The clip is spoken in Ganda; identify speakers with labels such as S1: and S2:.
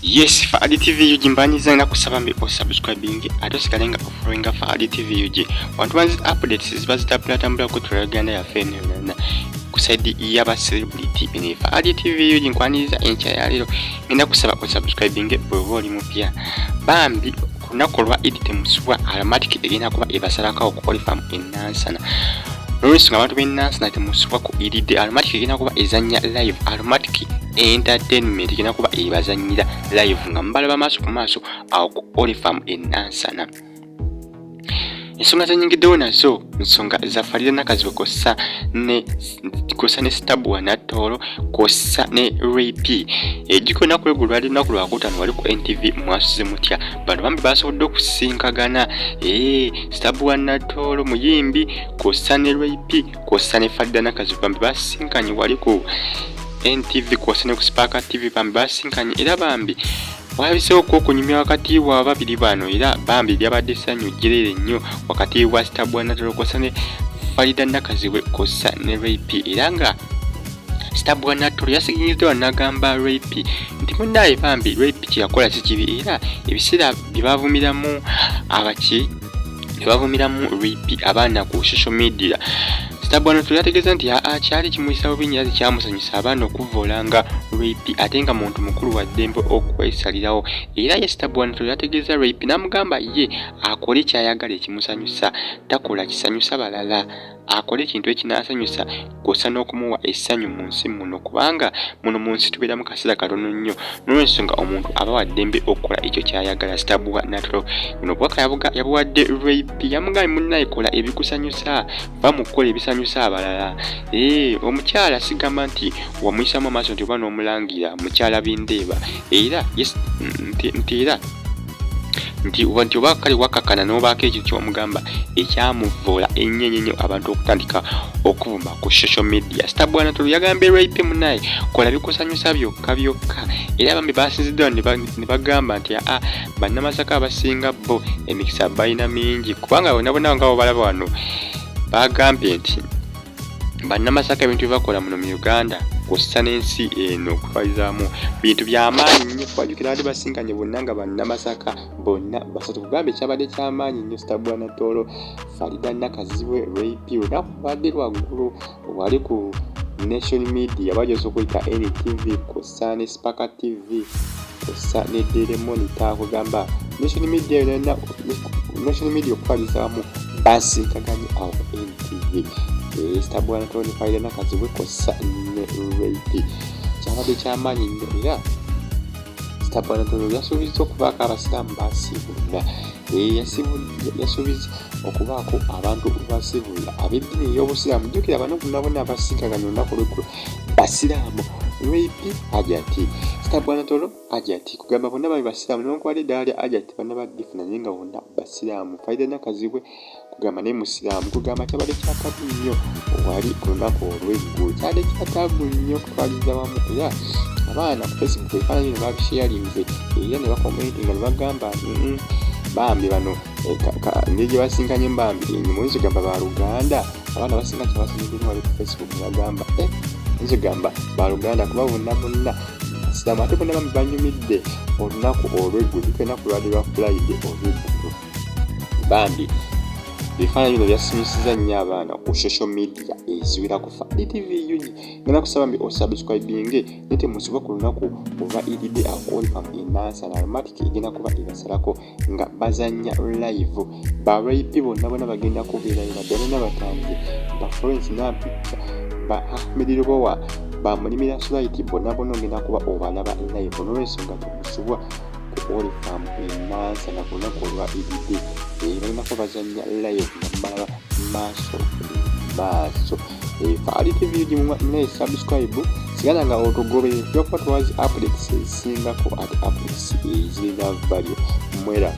S1: Yes, Faadi TV UG mbanyiza na kusaba mbi osubscribing ate osigale nga ofollowinga Faadi TV UG. Wantu wanzi updates ziba zitambula tambula ku Uganda yaffe eno yonna ku side y'aba celebrity eno Faadi TV UG nkwaniriza enkya ya leero, ngenda kusaba osubscribing bw'oba oli mupya. Bambi ku lunaku olwa Eid temusubwa, Aromatic egenda kuba ebasalako ku Olifarm e Nansana. Olw'ensonga abantu b'e Nansana temusubwa, ku Eid Aromatic egenda kuba ezannya live. Aromatic Entertainment egenda kuba ebazannyira live nga mubalaba maaso ku maaso awo ku Olifarm e Nansana. Ensonga zenyingiddewo nazo nsonga za Farida Nakazibwe kwossa ne Stabua Natoolo kwossa ne Ray P. Ejjukira olunaku lweggulo lwali lunaku lwakutaano wali ku NTV mwasuze mutya. Bano bambi basobodde okusinkagana, Stabua Natoolo muyimbi kwossa ne Ray P kwossa ne Farida Nakazibwe. Bambi basinkanye wali ku NTV kwossa ne ku Spark TV. Bambi basinkanye era bambi walabiseewo okunyumya wakati wa babiri bano, era bambi lyabadde essanyu jjerere nnyo wakati wa Stabua Natoolo kwossa ne Farida Nakazibwe kwossa ne Ray P. Era nga Stabua Natoolo yasiginyiziddwa n'agamba Ray P nti munnaaye bambi Ray P kye yakola si kibi, era ebiseera bye bavumiramu abaki bye bavumiramu Ray P abaana ku social media, Stabua Natoolo yategeeza nti aa kyali kimuyisa bubi nnyo era tekyamusanyusa abaana okuvoolanga Ray P, ate nga muntu mukulu wa ddembe okwesalirawo. Era ye Stabua Natoolo yategeeza Ray P n'amugamba ye akole ky'ayagala ekimusanyusa, takola kisanyusa balala, akole ekintu ekinaasanyusa kw'ossa n'okumuwa essanyu mu nsi muno, kubanga muno mu nsi tubeeramu kaseera katono nnyo, n'olwensonga omuntu aba wa ddembe okukola ekyo ky'ayagala. Stabua Natoolo buno obubaka yabuwadde Ray P, yamugambye munnaye kola ebikusanyusa, va mu kukola ebisanyusa abalala. Ee, omukyala sigamba nti wamuyisamu amaaso nti oba n'omulangira mukyala bindeeba, era nti era nti oba kale wakakana n'obaako ekyo kyomugamba ekyamuvoola ennyo ennyo abantu okutandika okuvuma ku social media. Stabua Natoolo yagambye Ray P munaye kola bikusanyusa byokka byokka. Era bambi basinziddwa ne bagamba nti aa bannamasaka abasinga bo emikisa balina mingi, kubanga bonna bonna nga bobalaba wano bagambye nti bannamasaka ebintu bye bakola muno mu Uganda kw'ossa n'ensi eno okutwalizaamu bintu byamaanyi nnyo. Kubajjukira abadde basinkanye bonna nga bannamasaka bonna basatu, kugamba ekyabadde kyamaanyi nnyo. Stabua Natoolo, Farida Nakazibwe, Ray P, olunaku lubadde lwaggulu wali ku Nation Media bagyosa okuyita NTV kw'ossa ne Spark TV kw'ossa ne Daily Monitor, kugamba Nation Media yonna, Nation Media okutwalizaamu basinkaganye awo ku NTV, Stabua Natoolo ne Farida Nakazibwe kw'ossa ne Ray P. Kyabadde kyamaanyi nnyo, era Stabua Natoolo yasuubizza okubaako abasiraamu basiibulula, yasuubizza okubaako abantu basiibulula ab'eddiini ey'obusiraamu. Jjukira bano bonna bonna abasinkaganye olunaku olweggulo basiraamu: Ray P Hajati, Stabua Natoolo Hajati, kugamba bonna bali basiraamu newankubadde eddala lya Hajati bannaba ddifuna, naye nga bonna basiraamu. Farida Nakazibwe kugamba naye musiraamu, kugamba kyabadde kyakabi nnyo wali ku lunaku olw'eggulo, kyabadde kyataabu nnyo okutwaliza wamu. Era abaana ku Facebook ebifaananyi bino babisharinze era ne bakomentinga ne bagamba bambi bano engeri gye basinkanye bambi enyuma oyinza ogamba baluganda. Abaana basinga kyabasanyuddemu wali ku Facebook ne bagamba oyinza ogamba baluganda kuba bonna bonna basiraamu, ate bonna bambi banyumidde olunaku olw'eggulo. Jjukira olunaku lwali lwa Friday olw'eggulo. Bambi ebifaananyi bino byasiimisiza nnyo abaana ku social media eziwera ku Faadi TV UG. Ngenda kusaba mbi osubscribinge naye temusubwa ku lunaku olwa Eid akolifam e Nansana, Aromatic egenda kuba ebasalako nga bazannya live. Ba Ray P bonna bonna bagenda kubeerayo, baddala n'abatanzi ba Florence Nampijja, ba Ahmed Lubowa, ba Mulimira Sulait, bonna bonna ogenda kuba obalaba live. N'olwensonga temusubwa ku Olifarm e Nansana ku lunaku olwa Eid, balina kuba bazannya live nga mubalaba maaso ku maaso. Faali TV naye subscribe, sigala nga otugoberera, tujja kuba tuwazi updates ezisingako ate updates ezirina value mwera.